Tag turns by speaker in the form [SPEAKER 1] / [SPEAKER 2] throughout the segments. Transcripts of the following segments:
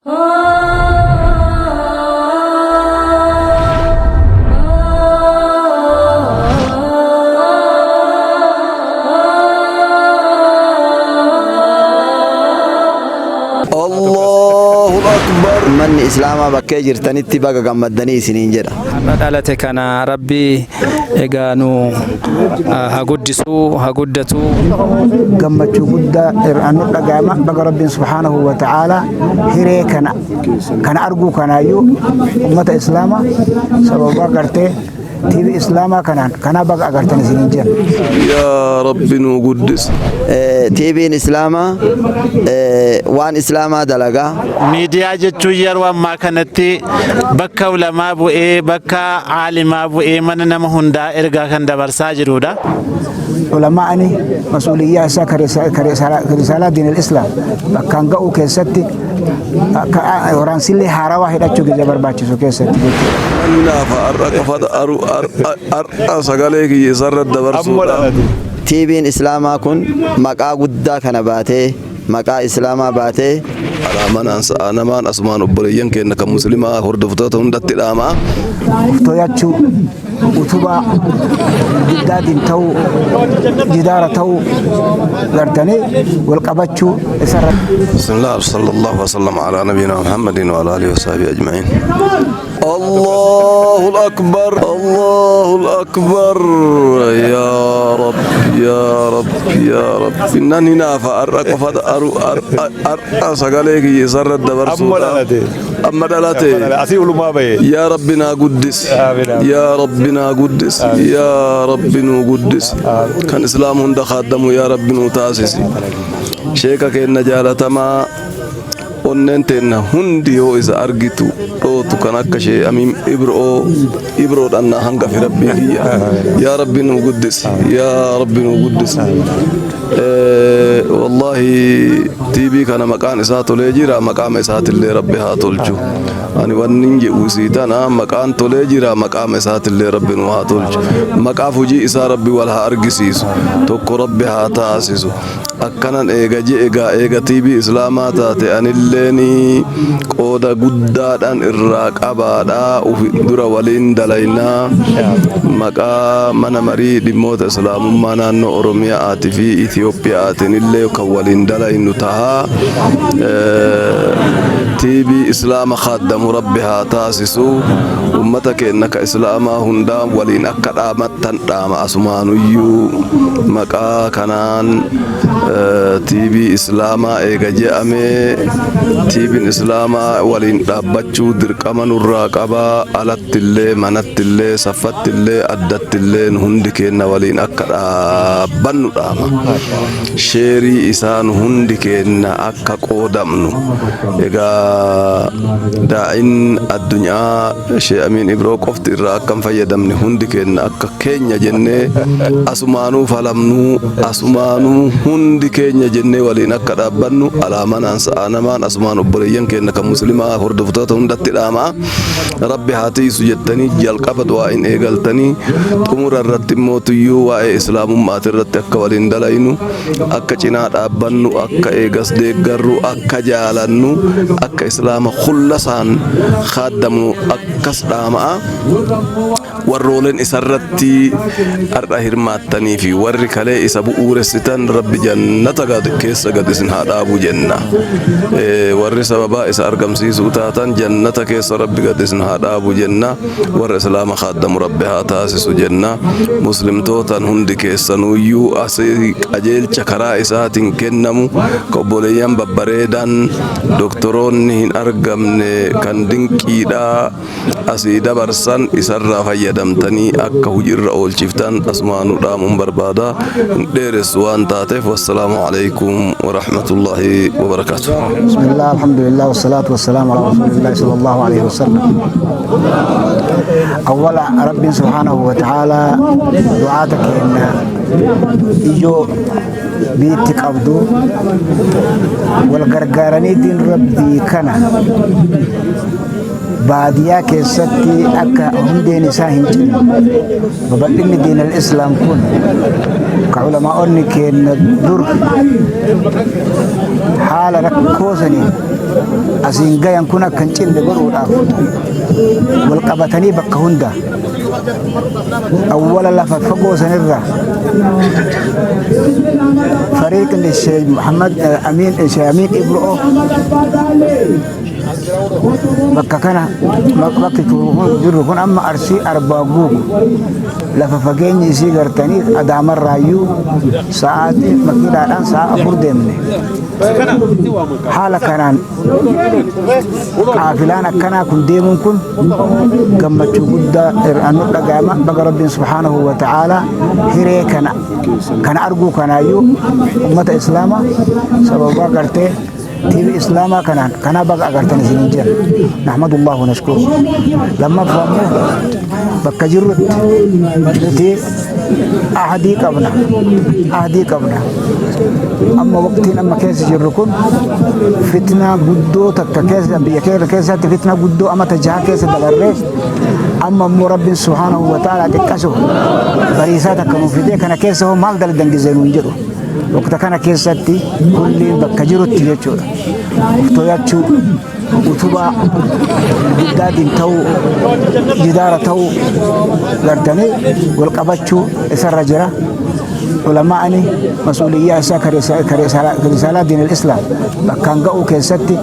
[SPEAKER 1] Allahu Akbar. Manni Islaamaa bakkee jirtanitti baga gammaddanii isiniin jedha.
[SPEAKER 2] Har'a dhalate kana Rabbi egaa nu haa guddisuu haa guddatu.
[SPEAKER 3] Gammachuu guddaa irraa nu dhaga'ama. Baga Rabbiin subhaanahu wa ta'ala hiree kana kana arguu kanaayyuu ummata islaamaa sababa gartee TV islaamaa kanaan kanaa baga agartan isiniin jenna.
[SPEAKER 4] Yaa Rabbi nuu guddisi.
[SPEAKER 1] TVn Islaamaa waan Islaamaa dalaga.
[SPEAKER 5] Miidiyaa jechuun yeroo ammaa kanatti bakka ulamaa bu'ee, bakka aalimaa bu'ee mana nama hundaa ergaa kan dabarsaa jirudha.
[SPEAKER 3] Ulamaa'ani masuuliyyaa isaa ka risaalaa diin al-islaam bakkaan ga'uu keessatti akka waraansillee haarawaa hidhachuu gizee barbaachisu keessatti jechuudha.
[SPEAKER 4] Nan hinaafa har'a qofa har'a sagalee kiyya isarra dabarsuudhaaf.
[SPEAKER 1] TVn Islaamaa kun maqaa guddaa kana baatee maqaa Islaamaa baatee.
[SPEAKER 4] Alaa manaan sa'aa namaan asumaan obboleeyyan keenna kan muslimaa hordoftoota hundatti dhaama.
[SPEAKER 3] Of tooyachuu, utubaa girgiddaatiin ta'uu, jidaara ta'uu gartanii wal qabachuu isarra.
[SPEAKER 4] Bismillah sallallahu wasallam ala nabiyina Muhammadin wa ala alihi wa sahbihi ajma'in. Allahu akbar Allahu akbar ya Rabb ya Rabb ya Rabb. Nan hinaafa har'a qofa har'a sagalee kiyya isarra dabarsuudhaaf. Amma dhalate.
[SPEAKER 6] Asii ulumaa bahe.
[SPEAKER 4] Yaa Rabbi naa guddisi. Yaa Rabbi naa guddisi. Yaa Rabbi nuu guddisi. Kan Islaam hunda kaaddamu yaa Rabbi nuu taasisi. Sheeka keenna jaalatamaa onneen teenna hundi yoo isa argitu dhootu kan akka shee Amiin Ibroo Ibroodhaan naa hangafi Rabbii kiyya. Yaa Rabbi nuu guddisi. Yaa Rabbi nuu guddisi. Wallahi TV kana maqaan isaa tolee jira, maqaama isaatillee Rabbi haa tolchu. Ani wannin jedhu isii tana, maqaan tolee jira, maqaama isaatillee Rabbi nu haa tolchu. Maqaaf hojii isaa Rabbi wal haa argisiisu, tokko Rabbi haa taasisu. Akkanan eega je'e gaa, eega TV Islaamaa taate anilleen qooda guddaadhaan irraa qabaadha, ufi dura waliin dalaynaa. Maqaa mana marii dhimmoota Islaamummaa naannoo Oromiyaatii fi Itiyoophiyaatiin illee kan waliin dalaynu taha. TV Islaama kaaddamu Rabbi haa taasisu. Ummata keenna ka Islaamaa hundaa waliin akka dhaamattan dhaama. Asumaanuyyuu maqaa kanaan TV Islaamaa eega je'amee, TVn Islaamaa waliin dhaabbachuu dirqama nurraa qaba. Alattillee, manattillee, saffattillee, addattillee nu hundi keenna waliin akka dhaabbannu dhaama. Sheerii isaa nu hundi keenna akka qoodamnu. Egaa daa'in addunyaa Shee Amiin Ibroo qofti irraa akka hin fayyadamne, hundi keenna akka keenya jennee asumaanuu falamnuu, asumaanuu hundi keenya jennee waliin akka dhaabbannu alaa manaan sa'aa namaan asumaan obboleeyyan keenya kan muslimaa hordoftoota hundatti dhaama. Rabbi haa tiisu jettanii jalqaba du'aa'iin eegaltanii, xumura irratti immoo tuyyuu waa'ee islaamummaati irratti akka waliin dalaynu, akka cinaa dhaabbannu, akka eegas deeggarru, akka jaalannu, akka islaama kullasaan kaaddamnu akkas dhaama'a. Warrooleen isarratti har'a hirmaattanii fi warri kalee isa bu'uuressitan Rabbi jannata keessa gad isin haa dhaabu jenna. Warri sababaa isa argamsiisuu taatan jannata keessa Rabbi gad isin haa dhaabu jenna. Warra islaama kaaddamu Rabbi haa taasisu jenna. Muslimtootan hundi keessanuyyuu asii qajeelcha karaa isaatiin kennamu ka obboleeyyan babbareedan doktoroonni hin argamne kan dinqiidhaa asii dabarsan isarraa fayyadamtanii akka hujirra oolchiftan asumaanuu dhaamuun barbaada. Hin dheeressu waan taateef, wassalaamu alaikum warahmatullaahi wabarakaatu.
[SPEAKER 3] Bismillah, alhamdulillah, wassalatu wassalamu ala rasulillah sallallahu alaihi wasallam. Awwala Rabbiin subhaanahu wa ta'ala du'aata keenya ijoo biitti qabdu wal gargaaranii diin Rabbii kana baadiyyaa keessatti akka hundeen isaa hin cinne, babal'inni diin al-islaam kun ka ulamaa'onni keenya dur haala rakkoo saniin Asiin gayan kun akka hin cinne godhuudhaaf wal qabatanii bakka hunda awwala lafa fagoo sanirra fariiqni Sheekh Muhammad Amiin, Sheekh Amiin Ibro'o, bakka kana bakki jirru kun amma Arsii Arbaa Guugu, lafa fageenyi isii gartanii Adaamarraayyuu sa'aatii makiinaadhaan sa'a 4 deemne. Haala kanaan qaafilaan akkanaa kun deemuun kun gammachuu guddaa nu dhaga'ama. Baga Rabbiin subhaanahu wa ta'aalaa hiree kana arguu kanaayyuu ummata Islaamaa sababa gartee TV Islaamaa kanaan kana baga agartan isiniin jenna. Nahmadullahu nashkuru. Lammaffaa immoo bakka jirrutti nuti ahdii qabna, ahdii qabna. Amma waqtiin amma keessa jirru kun fitnaa guddoo takka keessa, biyya keenya keessatti fitnaa guddoo amata 6 keessa dabarree, amma immoo Rabbiin subhaanahu wa ta'ala xiqqasu bariisaa takka nuuf fidee, kana keessa hoo maal dalagdan gizee nuun jedhu, waqta kana keessatti kulliin bakka jirutti jechuudha. Uf to'achuu, utubaa guddaatiin ta'uu, jidaara ta'uu, gartanii wal qabachuu isarra jira. Ulamaa'ani masuuliyyaa isaa risaalaa diin al-Islaam bakkaan ga'uu keessatti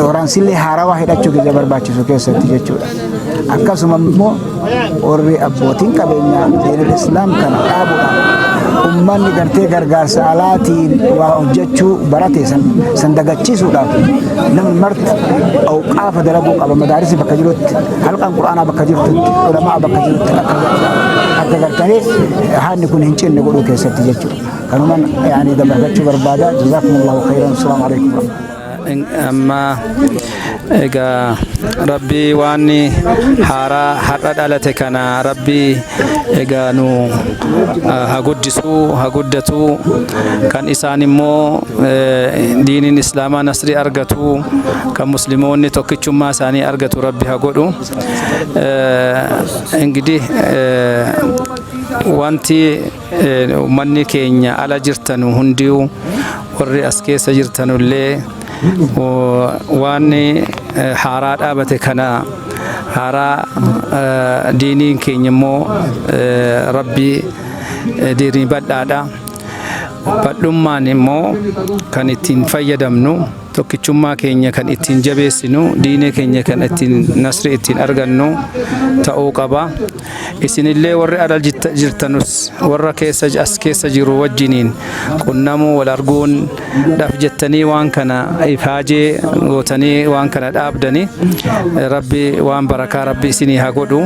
[SPEAKER 3] waraansillee haarawaa hidhachuu keessa barbaachisu keessatti jechuudha. Akkasuma immoo warri abbootiin qabeenyaa diin al-Islaam kana dhaabuudhaan ummanni gartee gargaarsa alaatiin waa hojjechuu barate san dagachiisuudhaaf namni marti awqaafa dalaguu qaba. Madaarisi bakka jirutti, halqaan Qur'aanaa bakka jirtutti, ulamaa bakka jirutti akka gartanii haalli kun hin cinne godhuu keessatti jechuudha. Kanumaan yaani dabarfachuu barbaada. Jazaakumullahu khayran. Assalaamu alaikum.
[SPEAKER 2] Amma egaa Rabbii waan haaraa har'a dhalate kana Rabbii egaa nu haa guddisuu, haa guddatu. Kan isaan immoo diiniin Islaamaa nasrii argatu, kan Musliimoonni tokkichummaa isaanii argatu Rabbi haa godhu. Ingidi wanti uummanni keenya ala jirtanu hundiyu, warri as keessa jirtanullee, waan haaraa dhaabate kana, haaraa diiniin keenya immoo Rabbi diinii bal'aadha. Bal'ummaan immoo kan ittiin fayyadamnu, tokkichummaa keenya kan ittiin jabeessinu, diinee keenya kan ittiin nasri ittiin argannu ta'uu qaba. Isinillee warri ala jirtanus warra keessa as keessa jiru wajjiniin qunnamuu, wal arguun dhaf jettanii waan kana ifaajee gootanii waan kana dhaabdanii, Rabbi waan barakaa Rabbi isinii haa godhu.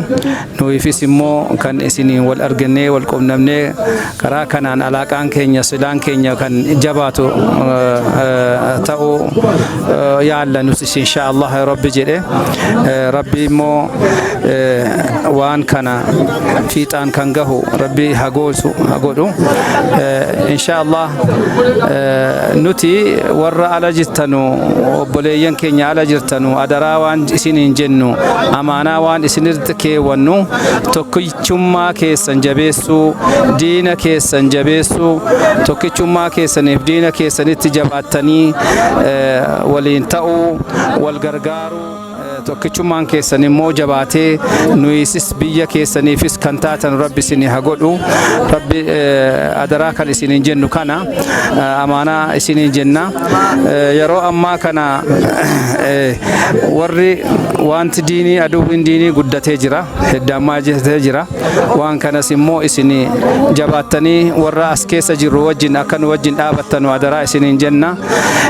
[SPEAKER 2] Nuyiifis immoo kan isiniin wal argannee wal qunnamnee karaa kanaan alaaqaan keenya, silaan keenya kan jabaatu ta'uu yaalla nus, insha Allah Rabbi jedhe. Rabbi immoo waan kana fiixaan kan gahu Rabbi haa goosu, haa godhu, insha Allah. Nuti warra ala jirtanu, obboleeyyan keenya ala jirtanu, adaraa waan isiniin jennu, amaanaa waan isinirratti keewwannu, tokkichummaa keessan jabeessuu, diina keessan jabeessuu, tokkichummaa keessaniif diina keessanitti jabaattanii waliin ta'uu, wal gargaaruu, tokkichummaan keessan immoo jabaatee nuyisis biyya keessaniifis kan taatan Rabbi isinii haa godhu. Rabbi adaraa kan isiniin jennu kana, amaanaa isiniin jenna. Yeroo ammaa kana warri wanti diinii, aduwwiin diinii guddatee jira, heddammaa jira. Waan kanas immoo isin jabaattanii warra as keessa jirru wajjin akka nu wajjin dhaabattanu adaraa isiniin jenna.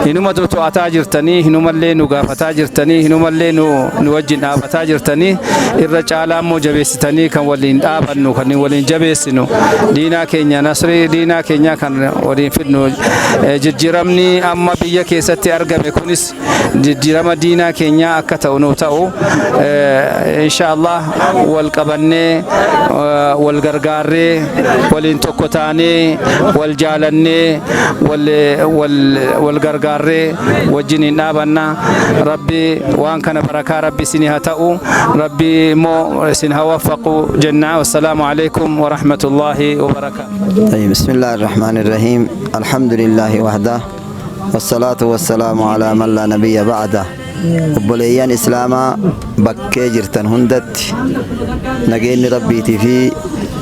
[SPEAKER 2] Hinuma to'ataa jirtanii, hinumallee nu gaafataa jirtanii, hinumallee nu wajjin dhaabataa jirtanii, irra caalaa immoo jabeessitanii kan waliin dhaabannu, kan waliin jabeessinu, diinaa keenya, nasrii diinaa keenya kan waliin fidnu. Jijjiiramni amma biyya keessatti argame kunis jijjiirama diinaa keenyaa akka ta'u nu ta'u, insha Allah. Wal qabannee, wal gargaarree, waliin tokko taanee, wal jaalannee, wal gargaarree wajjiniin dhaabanna. Rabbi waan kana barakaa Rabbi isinii haa ta'u, Rabbi immoo isin haa waffaqu jenna. Wassalaamu alaikum warahmatullaahi wabarakaatu.
[SPEAKER 1] طيب، بسم الله الرحمن الرحيم، الحمد لله وحده. Wassalaatu wassalaamu alaa man laa nabiyya ba'da. Obboleeyyan Islaamaa bakkee jirtan hundatti nageenyi Rabbiitii fi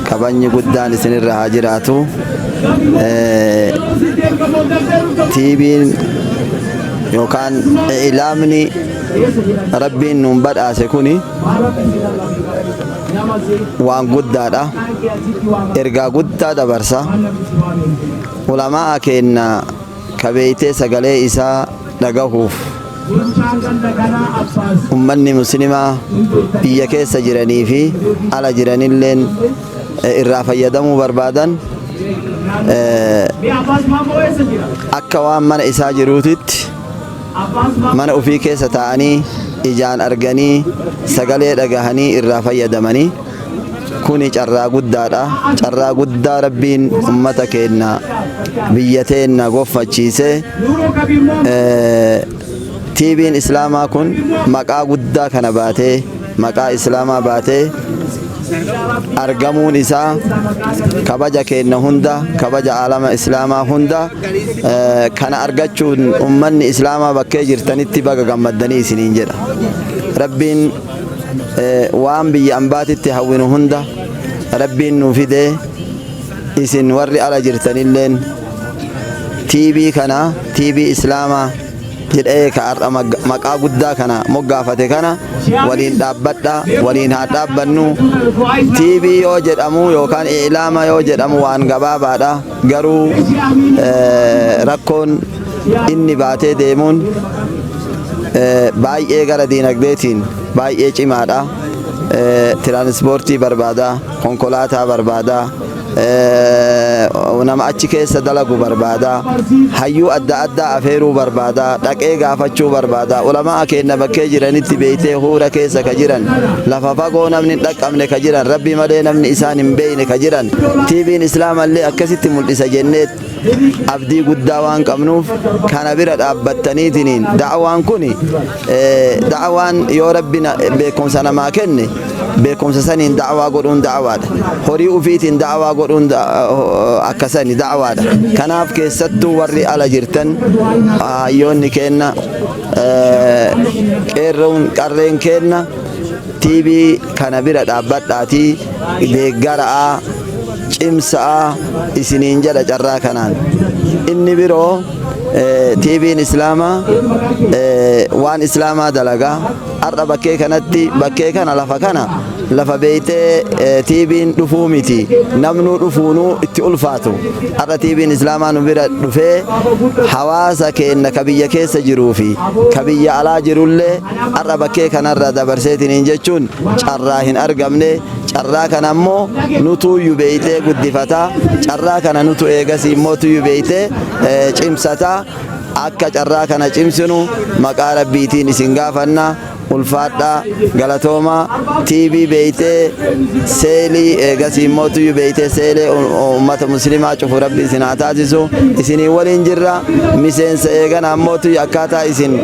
[SPEAKER 1] kabajni guddaan isinirra haa jiraatu. TV'n yookaan ilaamni Rabbiin nuun badhaase kuni waan guddaadha. Ergaa guddaa dabarsa. Ulamaa keenna kabeeytee sagalee isaa dhagahuuf ummanni muslimaa biyya keessa jiranii fi ala jiranilleen irraa fayyadamuu barbaadan, akka waan mana isaa jiruutitti mana ofii keessa taa'anii ijaan arganii, sagalee dhagahanii irraa fayyadamanii, kuni carraa guddaadha. Carraa guddaa Rabbiin ummata keenna, biyya teenna gonfachiise. TV'n Islaamaa kun maqaa guddaa kana baatee, maqaa Islaamaa baatee argamuun isaa kabaja keenna hunda, kabaja alama Islaamaa hunda. Kana argachuun ummanni Islaamaa bakkee jirtanitti baga gammaddanii isiniin jedha. Rabbiin waan biyya ambaatitti hawwinu hunda Rabbiin nuu fidee. Isin warri ala jirtanilleen TV kana, TV Islaamaa jedhee ka har'a maqaa guddaa kana moggaafate kana waliin dhaabbadha, waliin haa dhaabbannu. TV yoo jedhamu yookaan ilaama yoo jedhamu waan gabaabaadha, garuu rakkoon inni baatee deemuun baay'ee gara diinagdeetiin baay'ee cimaadha. Tiraanispoortii barbaada, konkolaataa barbaada, nama achi keessa dalagu barbaada, hayyuu adda addaa afeeruu barbaada, dhaqee gaafachuu barbaada. Ulamaa keenya bakkee jiranitti beeytee huura keessa ka jiran, lafa fagoo namni hin dhaqqabne ka jiran, Rabbi malee namni isaan hin beeyne ka jiran, TV'n Islaamallee akkasitti mul'isa jennee abdii guddaa waan qabnuuf, kana bira dhaabbattaniitiniin da'awaan kun, da'awaan yoo Rabbi beekumsa namaa kenne, beekumsa saniin da'awaa godhuun da'awaadha. Horii ufiitiin da'awaa godhuun akkasani da'awaadha. Kanaaf keessattuu warri ala jirtan, hayyoonni keenna, qeerroon qarreen keenna, TV kana bira dhaabbadhaatii deeggaraa, cimsaa isiniin jedha carraa kanaan. Inni biroo, TV'n Islaamaa waan Islaamaa dalagaa. Har'a bakkee kanatti, bakkee kana, lafa kana, lafa beeytee TV'n dhufuu miti, namnuu dhufuunuu itti ulfaatu, har'a TV'n Islaamaa nu bira dhufee hawaasa keenna ka biyya keessa jiruu fi ka biyya alaa jirullee har'a bakkee kanarra dabarseetiniin jechuun carraa hin argamne. Carraa kana ammoo nutuuyyu beeytee guddifataa, carraa kana nutu eegasii immoo tuyyu beeytee cimsataa. Akka carraa kana cimsinu maqaa Rabbiitiin isin gaafanna. Ulfaadhaa, galatoomaa. TV beeytee seelii eegasii immoo tuyyu beeytee seelee ummata muslimaa cufu Rabbi isin haa taasisu. Isinii waliin jirra. Miseensa eegana ammoo tuyyu akkaataa isin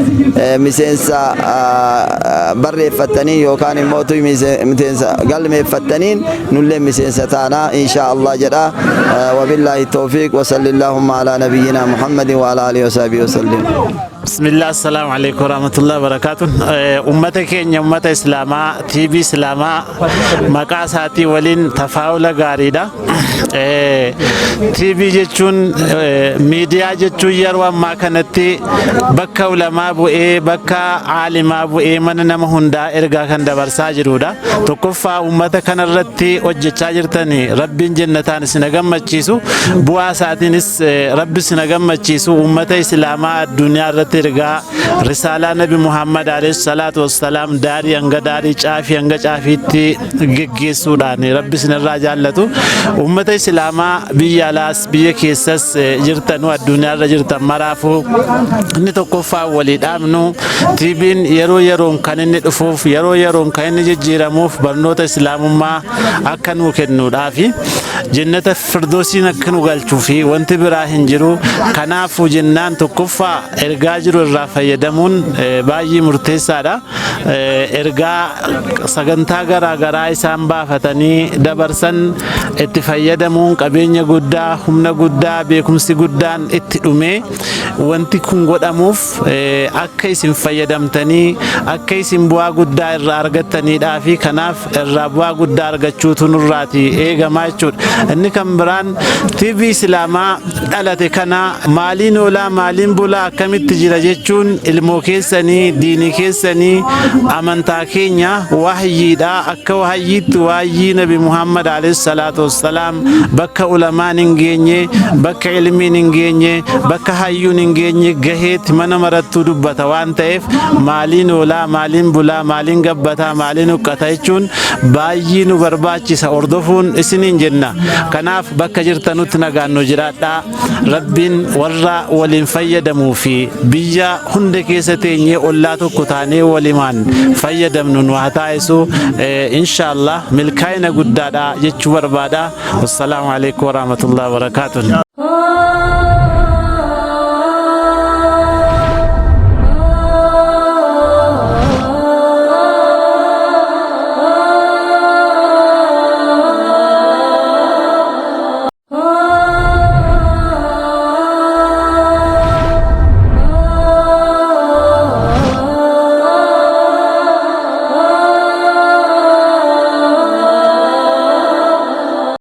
[SPEAKER 1] miseensa barreeffattanii yookaan immoo tuyyu miseensa galmeeffattaniin nullee miseensa taanaa, insha Allah jedha. Wabillaahi tawfiiq, wa sallillahumma alaa nabiyyinaa Muhammadin wa ala alihi wa sahbihi wa sallim.
[SPEAKER 5] Bismillah, assalamu alaikum warahmatullahi wabarakatuh. Ummata keenya, ummata Islaamaa, TV Islaamaa maqaa isaatii waliin tafaa'ula gaariidha. TV jechuun, miidiyaa jechuun yeroo ammaa kanatti bakka ulamaa bu'ee, bakka aalimaa bu'ee mana nama hundaa ergaa kan dabarsaa jirudha. Tokkoffaa, ummata kanarratti hojjechaa jirtan Rabbiin jannataan isin gammachiisu. Bu'aa isaatiinis Rabbi isin gammachiisu. Ummata Islaamaa addunyaa irratti ergaa risaalaa Nabi Muhammad alayhi salaatu wassalaam daarii hanga daarii, caafii hanga caafiitti geggeessuudhaan Rabbi isinirraa jaallatu. Ummata Islaamaa biyya alaas biyya keessas jirtanu, addunyaa irra jirtan maraafuu, inni tokkoffaa walii dhaabnu, TV'n yeroo yeroon kan inni dhufuuf, yeroo yeroon kan inni jijjiiramuuf barnoota Islaamummaa akka nuu kennuudhaafi. Jannata Firdoosiin akka nu galchuu fi wanti biraa hin jiru. Kanaafuu jennaan tokkoffaa ergaa jiru irraa fayyadamuun baay'ee murteessaadha. Ergaa sagantaa garaa garaa isaan baafatanii dabarsan itti fayyadamuun qabeenya guddaa, humna guddaa, beekumsi guddaan itti dhumee wanti kun godhamuuf akka isin fayyadamtanii akka isin bu'aa guddaa irraa argattaniidhaa fi kanaaf irraa bu'aa guddaa argachuutu nurraati eegamaa jechuudha. Inni kan biraan TV Islaamaa dhalate kana maaliin oolaa, maaliin bulaa, akkamitti jira jechuun ilmoo keessanii, diinii keessanii, amantaa keenya wahyiidha. Akka wahyiitti wahyii Nabi Muhammad alayhi salaatu wassalaam bakka ulamaan hin geenye, bakka ilmiin hin geenye, bakka hayyuun hin geenye gaheetti mana marattuu dubbata waan ta'eef maaliin oolaa, maaliin bulaa, maaliin gabbataa, maaliin huqqata jechuun baay'ee nu barbaachisa hordofuun isiniin jenna. Kanaaf bakka jirtanutti nagaan nu jiraadhaa. Rabbiin warra waliin fayyadamuu fi biyya hunda keessa teenyee ollaa tokko taanee walimaan fayyadamnu nu haa taasisu. Inshaallah milkaa'ina guddaadha jechuu barbaada. Wassalaamu alaikum warahmatullahi wabarakaatuh.